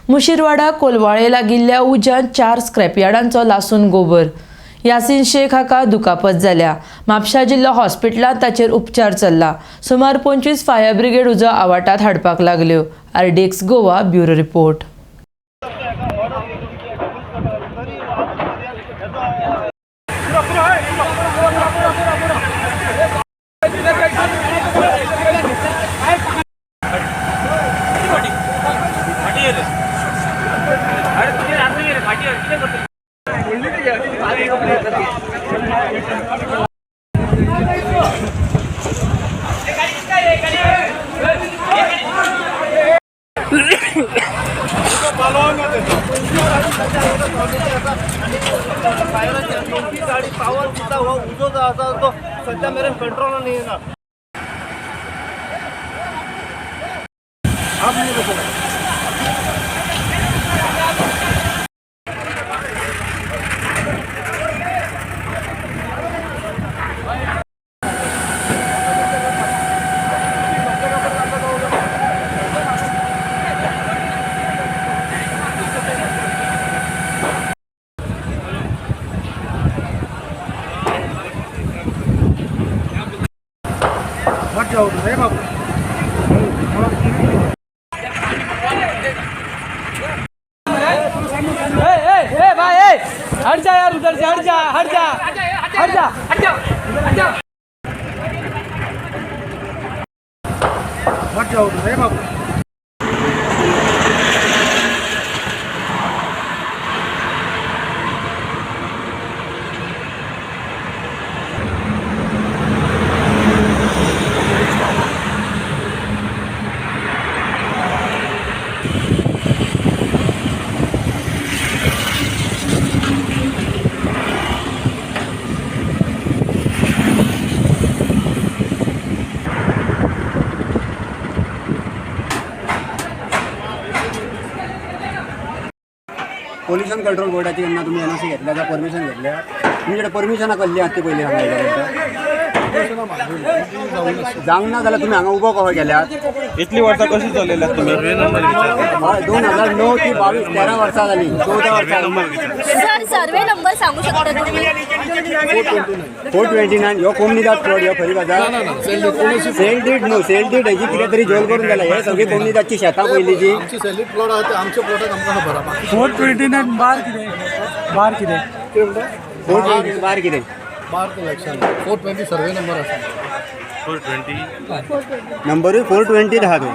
मुशीरवाडा कोलवाळे लागिल्ल्या उज्यांत 4 स्क्रॅपयार्डांचो लासून गोबर. यासीन शेख हाका दुखापत जाल्या. म्हापशा जिल्लो हॉस्पिटलांत ताचेर उपचार चल्ला. सुमार 25 फायर ब्रिगेड उजो आवाठात हाडपाक लागल्यो. RDX Goa bureau report. गाडी पावर दिता हो उजो जो आसा तो सद्या मेरेन कंट्रोलान येना. ए भाई ए हट जा यार, उधर से हट जा, हट जा, हट जा, हट जा, हट जा. पोल्युशन कंट्रोल बोर्डाची जेन्ना तुमी एनओसी घेतल्या जाल्यार परमिशन घेतल्या, तुमचे कडेन परमिशनां कसली आसा ती पयलीं सांगा. जावंक ना जाल्यार तुमी हांगा उबो कसो केल्यात? इतली वर्सां कशी चलयल्यात तुमी? हय, 2009 ती 22 13 वर्सां जालीं, 14 वर्सां. सर, सर्वे नंबर सांगू शकता तुम्ही? 429 ह्यो कोमनीदाद प्लॉट, ह्यो खरी गजाल. सेल did न्हू, सेल did हेजी कितें तरी झोल करून जाला. हे सगळी कोमनीदादची शेतां पयलींची. आमची सॅलिड प्लॉट आहा ते आमच्या प्लॉटाक आमकां खबर आहा. 429 बार कितें? बार कितें? 420 बार कितें? बार ते लक्षात 420 सर्वे नंबर आसा. नंबरूय 420 आहा तो.